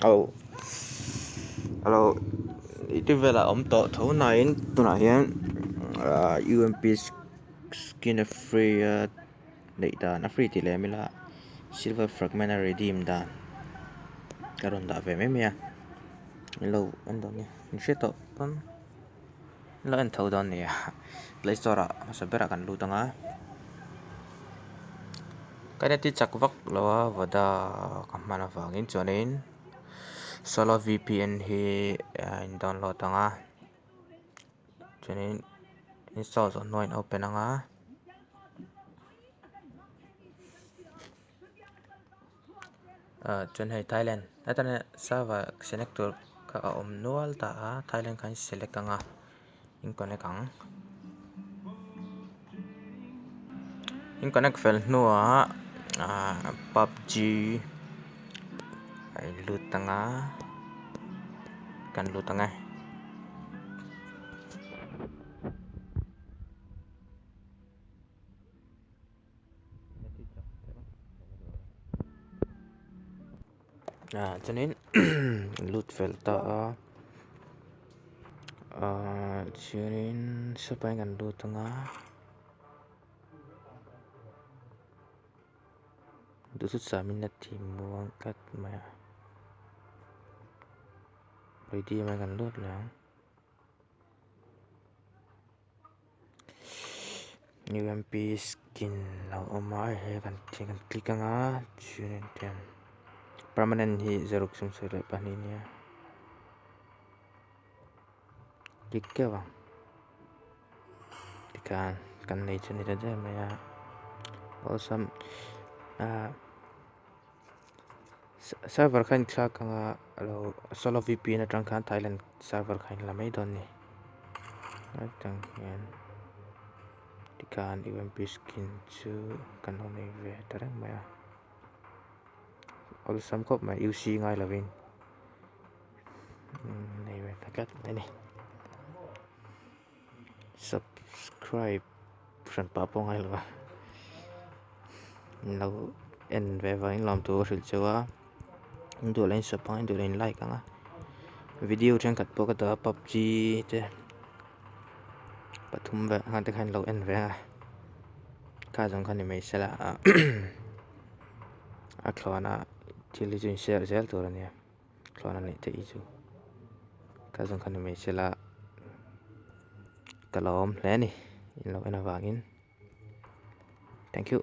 Alo alo youtube velah a awm tawh tho nain tunah hian ahh UMP skin a free a neih dan a free tih lem ila silver fragment a redeem dan ka rawn dah ve mai mai a in lo en dawn nia in hre tawh pawn in lo en tho dawn nia play store ah hmasa berah kan lut ang a ka net hi chak vak lo a voda ka hman avangin chuanin solo vpn hi a in download ang a chuanin install zawh hnuah in open ang a. Ah chuan hei Thailand hetah hian server select tur kha a awm nual ta a Thailand kha in select ang a in connect ang in connect fel hnuah ah pubg a in lut ang a kan lut ang e. Ah chuanin lut fel ta a ah chuanin sipai kan lut ang a duhthusam in a ti muang tlat mai a ready mai kan lut leh ang. UMP skin a awm a hei kan kan click anga chuanin tiang permanent hi zaruk 72 a nia click keuh ang tikhan kan nei chu a ni ta der mai a awlsam ah. Server kha in thlak anga alo solo vpn atang khan Thailand server kha in la mai dawn a ni atang hian tikhan UMP skin chu kan lo nei ve ta reng mai a awlsam khawp mai UC ngai lovin nei ve ta tlat mai a ni subscribe hran pah pawh ngai lo a in lo en ve vangin lawm tur ka hrilh cheu a in duh leh in sub ang in duh leh in like ang a video thenkhat pawh ka dah a pubg te pathum vel ang te khan in lo en ve a kha zawng kha ni mai sela a thlawn a thil hi chu in share zel tur a nia. Thlawn a neih theih hi chu ka zawng kha ni mai sela ka lawm hle a ni in lo en avangin thank you.